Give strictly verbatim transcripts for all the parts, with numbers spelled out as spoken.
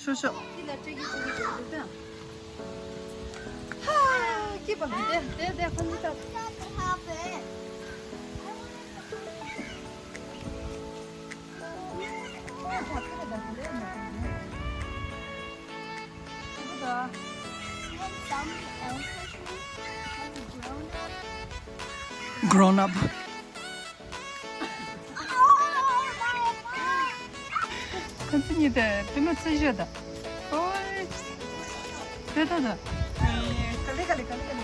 ཤོག་ཤོག་འདི་ལ་སྤྲད་ཀྱི་འདུག་ད། ཧ། སྐྱིད་པ་འདི་དེ་དེ་དེ་ཁོ་གཉིས་ད། Grown up. ཁོ་ཚོ་གཉིས་དེ་དེ་མོ་ཚུལ་ཤོད་ད། ཨོའི། དེ་ད་ད། ག་ལེ་ག་ལེ་ག་ལེ་ག་ལེ།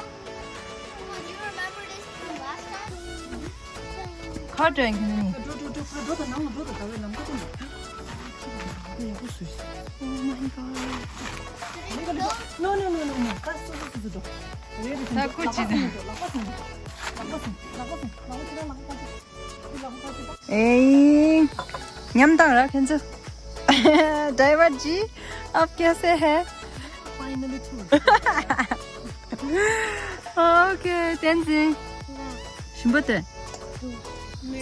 ཁ་དྲན་གྱི་ནི། འགྲོ་འགྲོ་འགྲོ་འགྲོ་ད་ནང་ལ་འགྲོ་ད་ད་བའི་ལམ་ཁ་ཏུ་འགྲོ། ཡག་པོ་བཟོས། Oh my god. No, no, no, no, no. ཁ་སོ་སོ་སོ་སོ་འགྲོ། རེད་རེད། ད་ཁོ་ཅི་ད། ལག་པ་སོང་འགྲོ། ལག་པ་སོང་འགྲོ། ལག་པ་སོང་འགྲོ། ལག་པ་སོང་འགྲོ། ལག་པ་སོང་འགྲོ། ལག་པ་སོང་འགྲོ། ཨེ། ཉམས་དང་ར་ཁྱེད་ཚོ། ཌའི་ཝར་ཇི། ཨབ་ཀྱ་ས་ཧེ། Finally through. Okay, Tenzin. ཞིམ་པོ་དེ།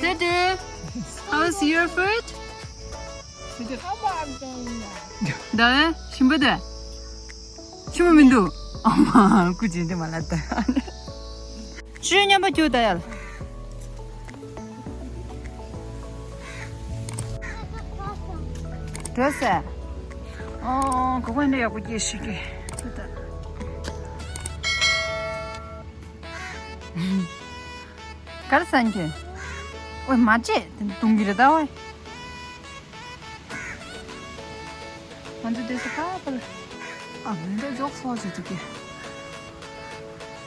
Teddy, how's your food? How about them? ད་ཞིམ་པོ་དེ། ཞིམ་པོ་མི་འདུག་ཨ་མ། སྐུ་མཁྱེན་དེ་མ་ལ་ད། ཤུ་མཉམ་པོ་ཁྱུག་ད་ཡར། འགྲོ་ཟེར། ཨོ། གོ་གོ་འདི་ཡག་པོ་སྐྱེས་ཤིག་གི། འགྲོ་ད། གར་སན་གྱི། ཨོ་མ་བྱེད་དེ་འདུག་གི་རེད་ད་ཝེ། ང་ཚོ་དེ་ཚོ་ཁ་པར། ཨ་མི་འདྲ་འཇོག་སོང་ཟེར་དུས་ཀྱི།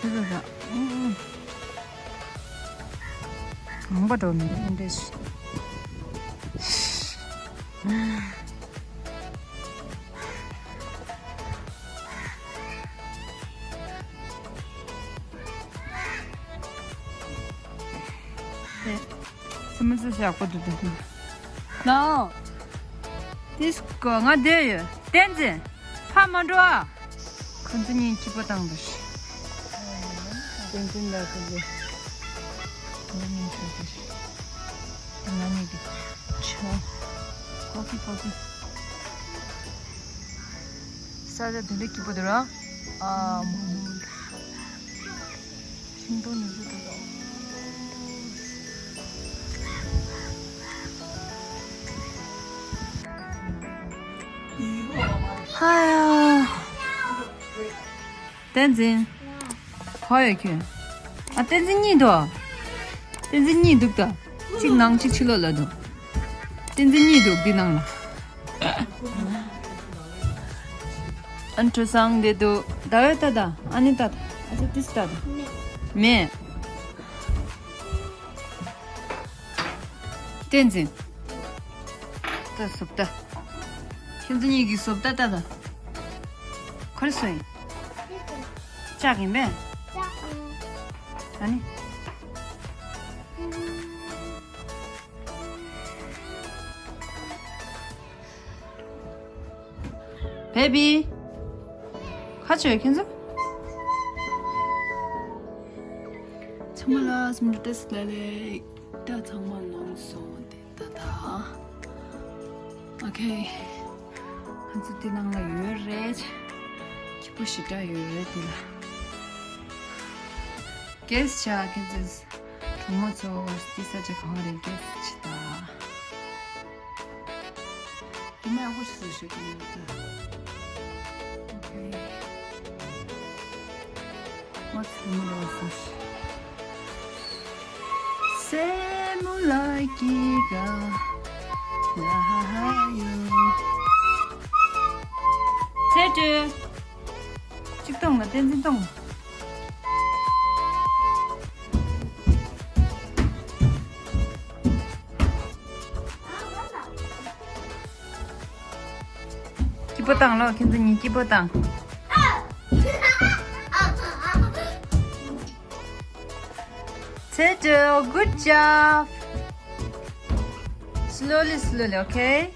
དེ་ཚོ་ད། ཨུ་ཨུ། ངང་པ་འགྲོ་མི་འདུག་ཨེ་འདྲས། སེམས་མ་ཚོ་ཞག་པོ་འདུག་འདུག་ནའོ། དེ་སྐོ་ང་བསྡད་ཡོད། བསྟན་འཛིན། ཕ་མ་འགྲོ་ཨ། ཁོ་ཚོ་གཉིས་སྐྱིད་པོ་བཏང་འདུག་བསྟན་འཛིན་ལ་ཁོ་ཚོ་ང་གཉིས་ཁྲོད་དུ་ང་གཉིས་ཀྱི་ཆ་ཀོ་ཕི་ཀོ་ཕི། ས་ཆ་དེ་འདྲ་སྐྱིད་པོ་འདུག་ར། ཨ་མ་མ། ཤིང་སྡོང་ཉུང་ཤོས་དེ་ཚོ། ཧ་ཡ། བསྟན་འཛིན། ག་ཡོད་ཁྱོད། ཨ་བསྟན་འཛིན་གཉིས་འདུག་བསྟན་འཛིན་གཉིས་འདུག་ད། གཅིག་ནང་གཅིག་ཕྱི་ལོགས་ལ་འདུག་བསྟན་འཛིན་གཉིས་འདུག་འདི་ནང་ལ། ཨན་ཁྲུ་སང་དེ་དུ་ཟླ་བའི་ལྟ་ད། ཨ་ནི་ལྟ་ད། ཨ་ཙི་ཏིས་ལྟ་ད། མེད། བསྟན་འཛིན། ད་བཟོ་ལྟ། ཁྱེད་ཚོ་གཉིས་ཀྱི་བཟོ་ལྟ་ལྟ་ད། ག་རེ་བཟོ་ཡིན། ལྕགས་ཡིན་པས། ཨ་ནི། བེ་བི། ཁ་ཆོས་ཁྱེད་ཚོ། ཚང་མ་ལ་སུམ་ཏེ་སི་ལ་ལེ། ད་ཚང་མ་ལོངས་སོང་དེ་ད་ད། ཨོ་ཁེ། ང་ཚོ་དེ་ནང་ལ་ཡོད་རེད། སྐྱིད་པོ་ཞེ་དྲག་ཡོད་རེད་དེ་ལ། གེ་སི་ཆ་ཁྱེད་ཚོ། གྲོགས་མོ་ཚོ་དེ་ས་ཆ་གང་རེད་གེ་སི་ཆ་ད། དེ་མ་ཡག་པོ་ཞིག་བཟོ་ཤེས་ཀྱི་ཡོད་ད། ཨོ་ཁེ། What's the middle of this? སེ་མོ་ལ་ཀི་ག་ཡ་ཧ་ཧ་ཡོ། ཚེ་སྒྲོལ། གཅིག་གཏོང་ལ་བསྟན་འཛིན་གཏོང་། སྐྱིད་པོ་བཏང་ལོ། ཁྱེད་ཚོ་གཉིས་སྐྱིད་པོ་བཏང་། ཚེ་སྒྲོལ། Good job. Slowly, slowly, okay?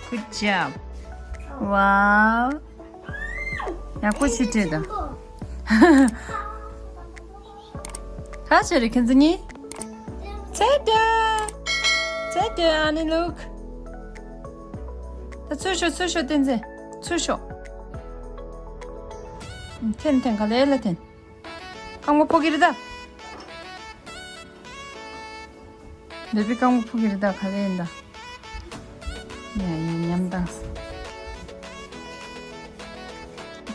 Good job. Wow. ཡག་པོ་ཞིག་བྲིས་དང་། ཧ་ཆེ་རེ་ཁྱེད་ཚོ་གཉིས། ཚེ་སྒྲོལ། ཚེ་སྒྲོལ། ཨ་ནི་look. ད་ཚུར་ཤོག་ཚུར་ཤོག་བསྟན་འཛིན། ཚུར་ཤོག་འཐེན་འཐེན། ག་ལེ་ལ་འཐེན། རྐང་པ་ཕོག་གི་རེད་ད། འདི་པའི་རྐང་པ་ཕོག་གི་རེད་ད། ག་ལེ་ཡིན་ད། ཡ་ཡ་ཉམས་དང་།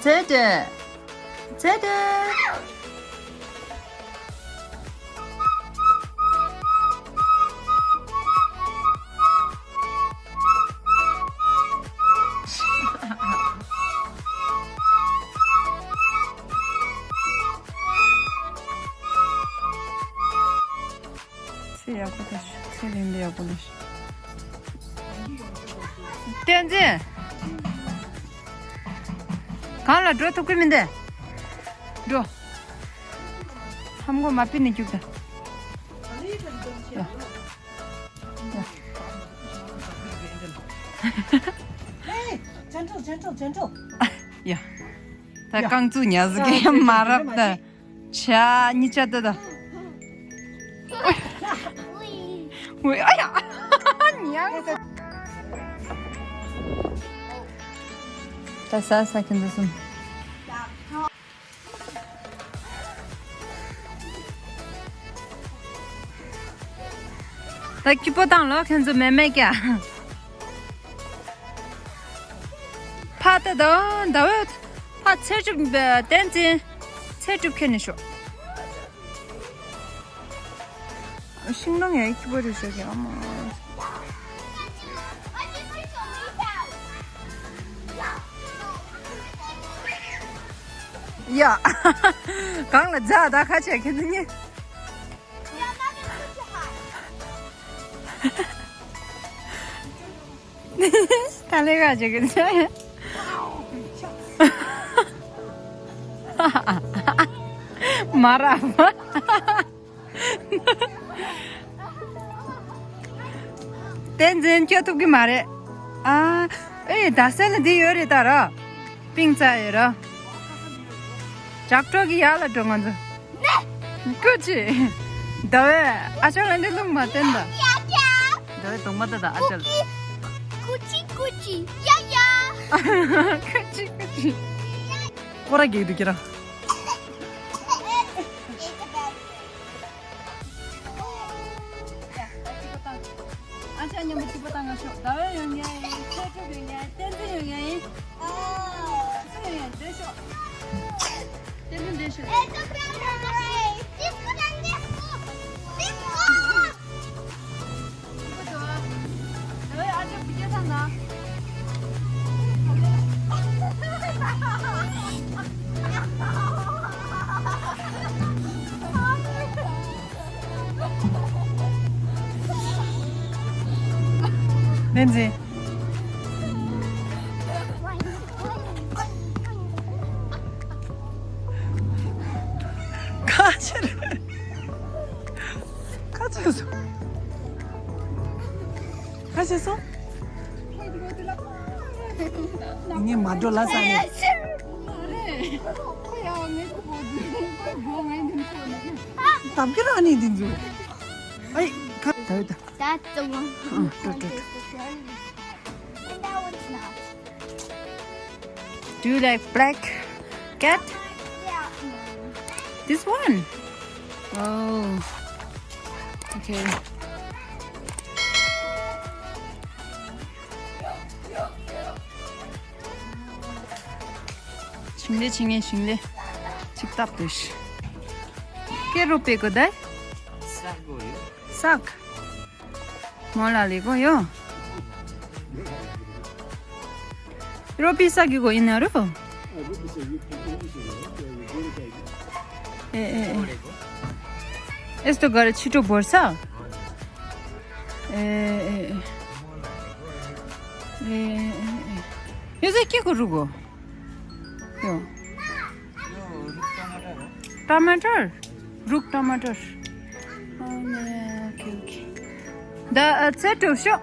ཚེ་སྟོད། ཚེ་སྟོད། ཚེ་ཡག་པོ་ད་ཤོག་ཚེ་རིང་ལ་ཡག་པོ་ལ་ཤོག་བསྟན་འཛིན། གང་ལ་འགྲོ་ཐུབ་ཀྱི་མི་འདུག་འགྲོ། ཧམ་གོ་མ་པི་ནི་རྒྱུག་ད། ཡ། ཡ། Hey, gentle, gentle, gentle. ཡ། ད་རྐང་བཙུགས་ཉལ་ཟིག་གི་མ་རབས་ད། ཆ་གཉིས་ཆ་ད་ད། ཝེ་ཨ་ཡ། ཉལ། ད་ས་ས་ཁྱེད་ཚོ་གསུམ། ད་སྐྱིད་པོ་བཏང་ལོ་ཁྱེད་ཚོ་མེད་མེད་ཀྱ། ཕ་ད་ད་ད་བས་ཕ་ཚེ་སྒྲུབ་བསྟན་འཛིན་ཚེ་སྒྲུབ་ཁྱེར་ནས་ཤོག་ཤིང་སྡོང་ཡང་སྐྱིད་པོ་རེད་ཤག་གི་ཨ་མ། ཡ། གང་ལ་རྫ་ད་ཁ་ཆེ་ཁྱེད་ཚོ་གཉིས། ད་ལེ་ག་ཅིག་གི་ཚེ། མ་ར་མ། བསྟན་འཛིན་སྐྱོ་ཐུབ་ཀྱི་མ་རེད། ཨ། ཨེ་ད་སེ་ལ་འདི་ཡོད་རེད་ད་ར། པིང་རྩ་ཡོད་ར། ཇག་གྲོགས་ཀྱི་ཡག་ལ་འགྲོ་ང་ཚོ། ཀུ་ཅི། ཟླ་བས་ཨ་ཅག་ལ་འདི་ལུང་མ་བསྟན་ད། ཟླ་བས་གདོང་མ་ད་ད་ཨ་ཅག་ལ། ཀུ་ཅི་ཀུ་ཅི་ཡ་ཡ། ཀུ་ཅི་ཀུ་ཅི། སྐོར་ར་གེགས་འདུག་ཁྱེད་རང་། ཨ་ཅག་མཉམ་པོ་སྐྱིད་པོ་བཏང་ག་ཤོག་ཟླ་བ་ཡོང་ཡ་ཡིན། ཚེ་སྒྲུབ་ཡོང་ཡ་ཡིན། བསྟན་འཛིན་ཡོང་ཡ་ཡིན། སུ་ཡོང་ཡ་ཡིན་སྡོད་ཤོག་བསྟན་འཛིན་སྡོད་ཤོག་བསྟན་འཛིན། ཁ་ཆེ་རེད། ཁ་ཆེ་སོང་། ཁ་ཆེ་སོང་། ངས་མ་འགྲོ་ལ་ས་ནས། ཁོ་ཡང་ངའི་ཁུ་བོ་འདི་ཁོའི་སྒོ་ངའི་འདི་ཚོ་ནས། དམ་ཁྱེད་རང་ནི་འདི་འཛུལ། ཨའི་ཁ་ད་ཡོད་ད། That's the one. ཨ་སྤྲོ་སྤྲོ་སྤྲོ། And that one's not. Do you like black cat? Yeah. This one? Oh. Okay. ཞིང་ལས་བྱེད་མཁན་ཞིང་ལས་ཅིག་བཏབ་འདུག་ཀེ་རོ་པེ་གོ་ད། ས་གོ་ཡོད། ས་ག་མོ་ལ་ལི་གོ་ཡོ། རོ་པི་ས་གི་གོ་ཡིན་ན་རོ། ཨེ་ཨེ་ཨེ། ཨེ་སྟོ་ག་ར་ཆི་ཏོ་བོར་ས། ཨེ་ཨེ་ཨེ། ཨེ་ཨེ་ཨེ། ཡོ་ཟེ་ཀི་གོ་རུ་གོ། ཡོ། ཏ་མ་ཏར། རུག་ཏ་མ་ཏར། ཨ་ནི། ཨོ་ཁེ་ཨོ་ཁེ། ད་ཨ་ཚེ་དྲུག་ཤོག་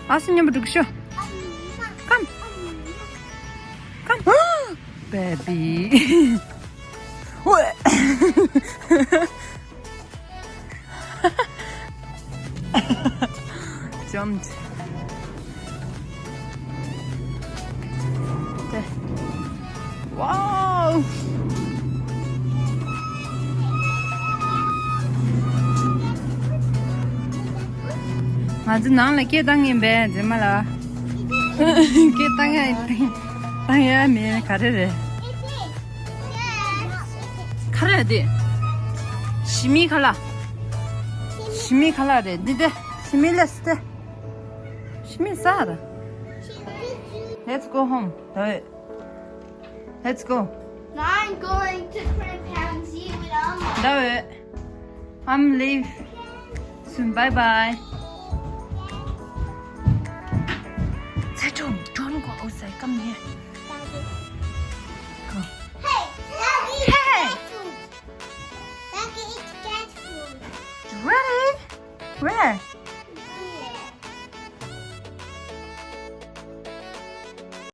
ཨ་སི་མཉམ་པོ་དྲུག་ཤོག Come. Come. Baby. ཝེ། ཅ་ Jumped. དེ། Wow! ང་ཚོ་ནང་ལ་སྐད་བཏང་ཡིན་པས་རྗེས་མ་ལ། སྐད་བཏང་ཡ་ཡིན། བཏང་ཡ་མེད། ག་རེ་རེད། ག་རེ་རེད། ཞི་མི་ཁ་ལག་ཞི་མི་ཁ་ལག་རེད་འདི། དེ་ཞི་མི་ལས་དེ། ཞི་མི་ཟ་ར། Let's go home. ད་འོས། Let's go. I'm going to Grandpa's with Alma. ད་འོས། I'm leave soon. Bye bye. ཚེ་སྒྲོན། Don't go outside. Come here. Go. Hey, Daddy, hey. Cat food. Daddy, it's cat food. Really? Where?